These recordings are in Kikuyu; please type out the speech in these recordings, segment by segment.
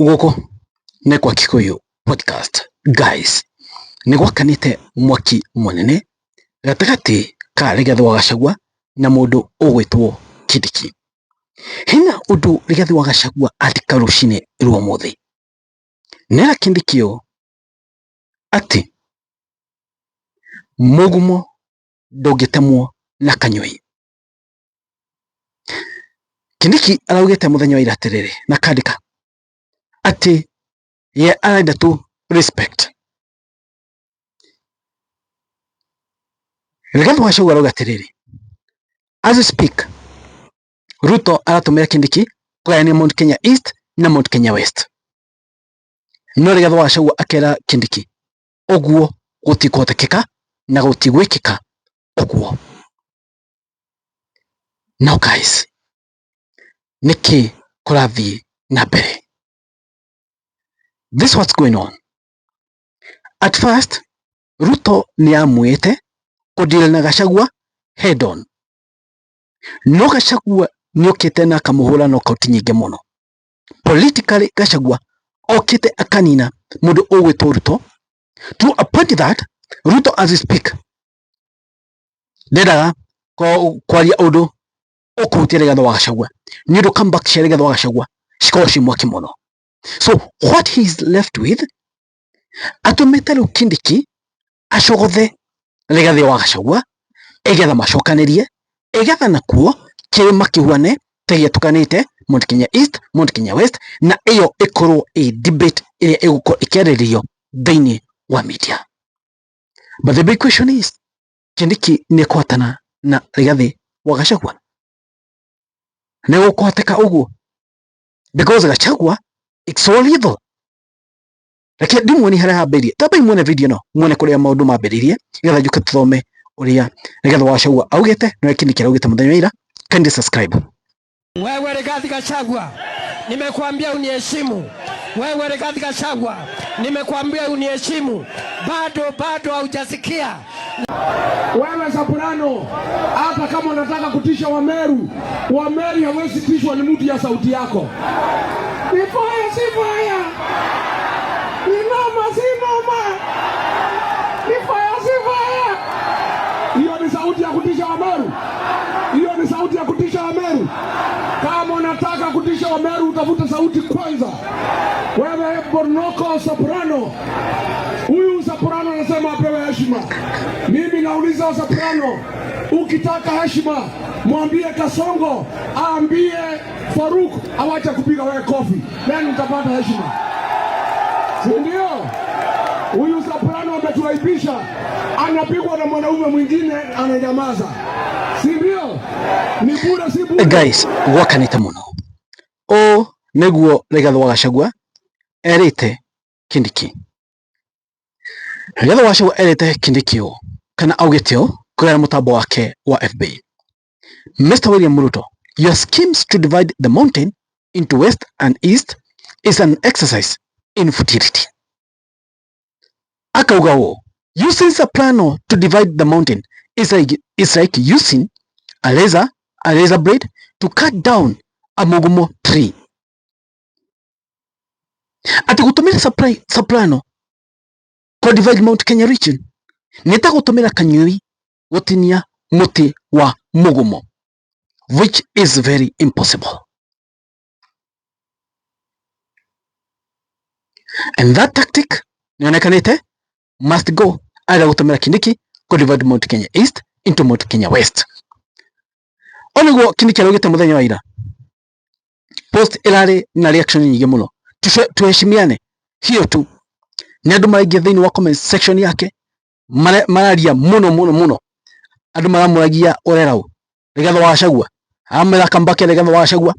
Gũkũ nĩ kwa Kikuyu Podcast. Guys, nĩ gwakanĩte mwaki mũnene gatagatĩ ka Rigathĩ wa Gachagua na mũndũ ũgwĩtwo Kindiki. Hena ũndũ Rigathĩ wa Gachagua andĩka rũcinĩ rwa ũmũthĩ. Nĩera Kindiki ũũ atĩ mũgumo ndũngĩtemwo na kanyũi. Kindiki araugĩte mũthenya wa ira atĩrĩrĩ na akandĩka atĩ ye arenda tu respect. Rigathĩ wa Gachagua arauga atĩrĩrĩ, as we speak Ruto aratũmĩra Kindiki kũgayania Mount Kenya East na Mount Kenya West. No Rigathĩ wa Gachagua akera Kindiki ũguo gũtikũhotekeka na gũtigwĩkĩka ũguo. Now guys, nĩkĩ kũrathiĩ na mbere? This what's going on. At first, Ruto nĩ amwĩte kũdeal na Gachagua head on. No Gachagua nĩ okĩte na akamũhũra knockout nyingĩ mũno. Politically Gachagua okĩte akanina mũndũ ũgwĩtwo Ruto to a point that Ruto as we speak ndendaga kwaria ũndũ ũkũhutia Rigathĩ wa Gachagua nĩ ũndũ comeback cia Rigathĩ wa Gachagua cikoragwo ci mwaki mũno. So what he is left with atũmĩte rĩu Kindiki acogothe Rigathĩ wa Gachagua igetha macokanĩrie igetha nakuo kĩrĩma kĩhuane ta gĩatukanĩte Mount Kenya East, Mount Kenya West, na ĩyo ĩkorwo ĩ debate ĩrĩa ĩgũkorwo ĩkĩarĩrĩrio thĩinĩ wa media. But the big question is, Kindiki nĩ ekũhotana na Rigathĩ wa Gachagua? Nĩ gũkũhoteka ũguo? Because Gachagua it's so lethal. Reke ndimuonie harĩa hambĩrĩirie. Tambai muone video ĩno muone kũrĩa maũndũ mambĩrĩirie nĩgetha njũke tũthome ũrĩa Rigathĩ wa Gachagua augĩte na ũrĩa Kindiki araugĩte mũthenya wa ira. Kindly subscribe. Wewe Rigathi Gachagua, nimekuambia uniheshimu. Wewe Rigathi Gachagua, nimekuambia uniheshimu. Bado bado haujasikia. Wewe Soprano, hata kama unataka kutisha Wameru, Wameru hawezi tishwa ni mtu ya sauti yako. Ni fire si fire, ni noma si noma, ni fire si fire. Hiyo ni sauti ya kutisha Wameru, hiyo ni sauti ya kutisha Wameru. Kama unataka kutisha Wameru, utafute sauti kwanza. Wewe Bornoko Soprano, huyu Soprano anasema apewe heshima. Mimi nauliza Soprano, ukitaka heshima mwambie Kasongo aambie Faruk awache kupiga wewe kofi, then utapata heshima, si ndio? Huyu Soprano ametuaibisha, anapigwa na mwanaume mwingine ananyamaza, si ndio? Ni bure, si bure? Guys, gwakanĩte mũno. Ũũ nĩguo Rigathĩ wa Gachagua erĩte Kindiki. Rigathĩ wa Gachagua erĩte Kindiki ũũ kana augĩte ũũ kũgerera mũtambo wake wa FB. Mr. William Ruto, your schemes to divide the mountain into west and east is an exercise in futility. Akauga ũũ, using Soprano to divide the mountain is like using a razor blade to cut down a mugumo tree. Atĩ gũtũmĩra Soprano kũ divide Mount Kenya region nĩ ta gũtũmĩra kanyũi gũtinia mũtĩ wa mũgumo, which is very impossible. And that tactic nĩonekanĩte must go arenda gũtũmĩra Kindiki kũ divide Mount Kenya East into Mount Kenya West. O nĩguo Kindiki araugĩte mũthenya wa ira, post ĩrarĩ na reaction nyingĩ mũno. Tuheshimiane hiyo tu. Nĩ andũ maraingĩ thĩinĩ wa comment section yake mararia mũno mũno mũno. Andũ maramũragia ũrera ũ Rigathĩ wa Gachagua aramwĩra comeback ya Rigathĩ wa Gachagua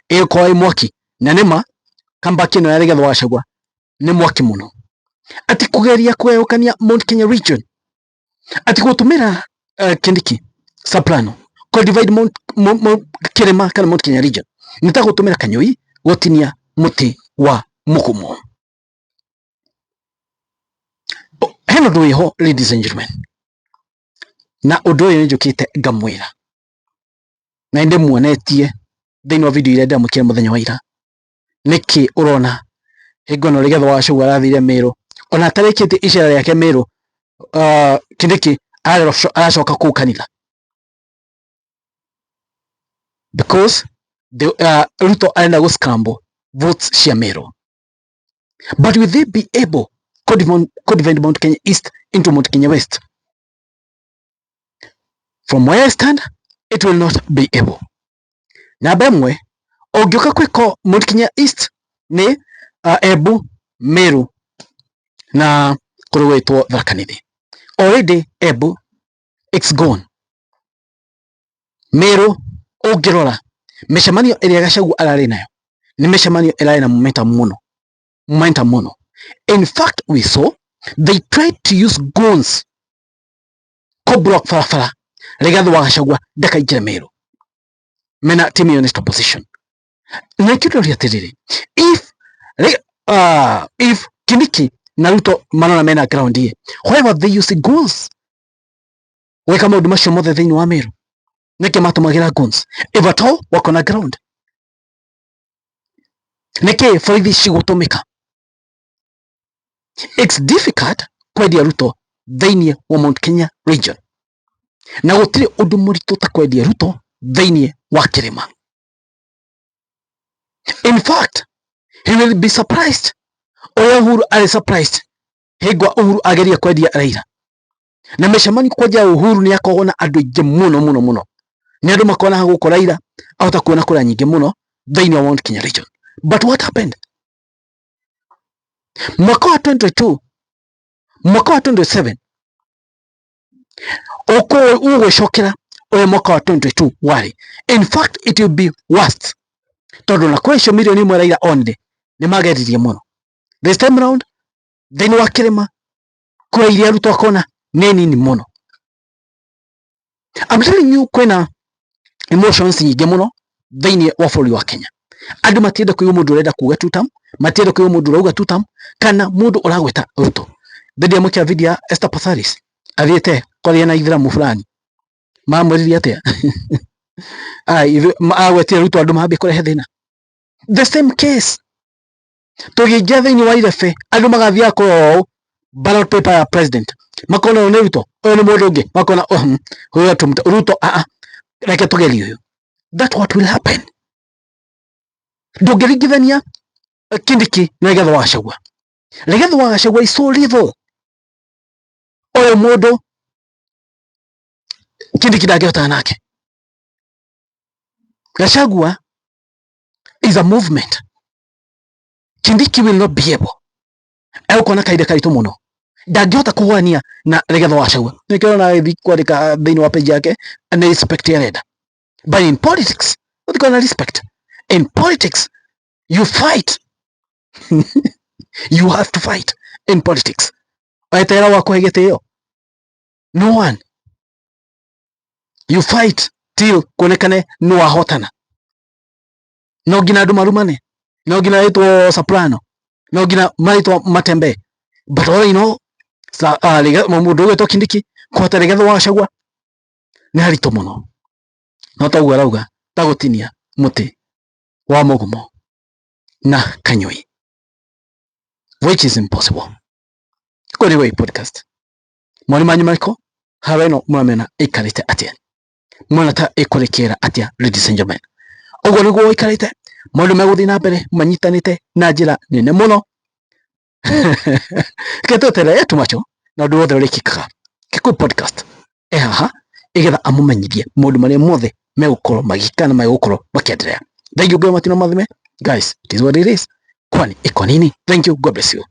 ĩgũkorwo ĩ mwaki, na nĩma comeback ĩno ya Rigathĩ wa Gachagua nĩ mwaki mũno. Ati kũgeria kũgayũkania Mount Kenya region, ati gũtũmĩra Kindiki Soprano kũ divide Mount, kĩrĩma kana Mount Kenya region nĩ ta gũtũmĩra kanyũi gũtinia mũtĩ wa mũgumo. Hena ũndũ wĩho ladies and gentlemen, na ũndũ ũyũ nĩ njũkĩte ngamwĩra na nĩndĩmuonetie thĩinĩ wa video iria ndĩramwĩkĩra mũthenya wa ira. Nĩkĩ ũrona Hingo ĩno Rigathĩ wa Gachagua arathire Meru, ona atarĩkĩtie icera rĩake Meru, Kindiki aracoka kũu kanitha because Ruto arenda gũ scramble votes cia Meru. But will they be able to divide Mount Kenya East into Mount Kenya West? From where I stand, it will not be able. Namba ĩmwe, ũngĩũka kwĩko Mount Kenya East nĩ Embu, Meru na kũrĩ gwĩtwo Tharaka Nithi. Already Embu it's gone. Meru ũngĩrora mĩcemanio ĩrĩa Gachagua ararĩ nayo nĩ mĩcemanio ĩrarĩ na momentum mũno, momentum mũno. In fact, we saw they tried to use guns kũ block barabara Rigathĩ wa Gachagua ndakaingĩre Meru mena team honest opposition. Na ikĩũria atĩrĩrĩ, if Kindiki na Ruto marona mena ground ĩ, why were they using guns gwĩka maũndũ macio mothe thĩinĩ wa Meru? Nĩkĩ matũmagĩra guns if at all wako na ground? Nĩkĩ borithi cigũtũmĩka? It's difficult kwendia Ruto thĩinĩ wa Mount Kenya region, na gũtirĩ ũndũ mũritũ ta kwendia Ruto thĩinĩ wa kĩrĩma. In fact, he will be surprised ũrĩa Uhuru arĩ surprised hingo Uhuru ageria kwendia Raila na mĩcemanio kwanja. Uhuru nĩ akoragwo na andũ aingĩ mũno mũno mũno, nĩ andũ makona gũkũ Raila ahota kuona kura nyingĩ mũno thĩinĩ wa Mount Kenya region. But what happened mwaka wa 2022, mwaka wa 2027 ũgwĩcokera ũrĩa mwaka wa 2022 warĩ? In fact, it will be worst, tondũ na kura icio mirioni 1 Raila onire nĩ mageririe mũno. This time round, thĩinĩ wa kĩrĩma, kura iria Ruto akona nĩ nini mũno. I'm telling you, kwĩna emotions nyingĩ mũno thĩinĩ wa bũrũri wa Kenya. Andũ matienda kũigua mũndũ ũrenda kuga two term, matienda kũigua mũndũ ũrauga two term kana mũndũ ũragweta Ruto. Ndĩ mũkia video ya Esther Passaris athiĩte kwaria na ithĩramu fulani, mamwĩrire atĩa? Agwetire Ruto, andũ mambie kũrehe thĩna. The same case, tũngĩingĩra thĩinĩ wa irebe, andũ magathiaga kũrora ũũ ballot paper ya president, makona ũyũ nĩ Ruto, ũyũ nĩ mũndũ ũngĩ, makona huyo tumta Ruto, a a reke tũgerie ũyũ. That what will happen. Ndũngĩringithania Kindiki na Rigathĩ wa Gachagua. Rigathĩ wa Gachagua is so little, ũyũ mũndũ Kindiki ndangĩhotana nake. Gachagua is a movement. Kindiki will not be able, egũkorwo na kahinda karitũ mũno, ndangĩhota kũhũrania na Rigathĩ wa Gachagua. Nĩkĩo ũrona agĩthiĩ kwandĩka thĩinĩ wa page yake nĩ respect arenda. But in politics gũtikoragwo na respect. In politics you fight, you have to fight in politics. Weterera wa kũhe gĩtĩo, no one. You fight till kuonekane nĩ wahotana. No nginya andũ marumane, no nginya rĩtwo soprano, no nginya marĩtwo matembe. But all in all, mũndũ ũgwĩtwo Kindiki kũhota Rigathĩ wa Gachagua nĩ haritũ mũno, no toguo arauga ta gũtinia mũtĩ wa mũgumo na kanyũi, which is impossible. Kũrĩ Way Podcast, mawoni manyu marĩkũ? Hawa ĩno mũramĩona ĩikarĩte atĩa? Mwona ta ĩkũrĩkĩra atĩa? Ladies and gentlemen, ũguo nĩguo gũikarĩte. Maũndũ megũthiĩ na mbere manyitanĩte na njĩra nene mũno. Reke tweterere tumacho na ũndũ wothe ũrĩkĩkaga. Kikuyu Podcast ĩ haha ĩgetha amũmenyithie maũndũ marĩa mothe megũkorwo magĩka na megũkorwo makĩendelea. Thank you. Ngai matina mathime. Guys, it is what it is. Kwani iko nini? Thank you. God bless you.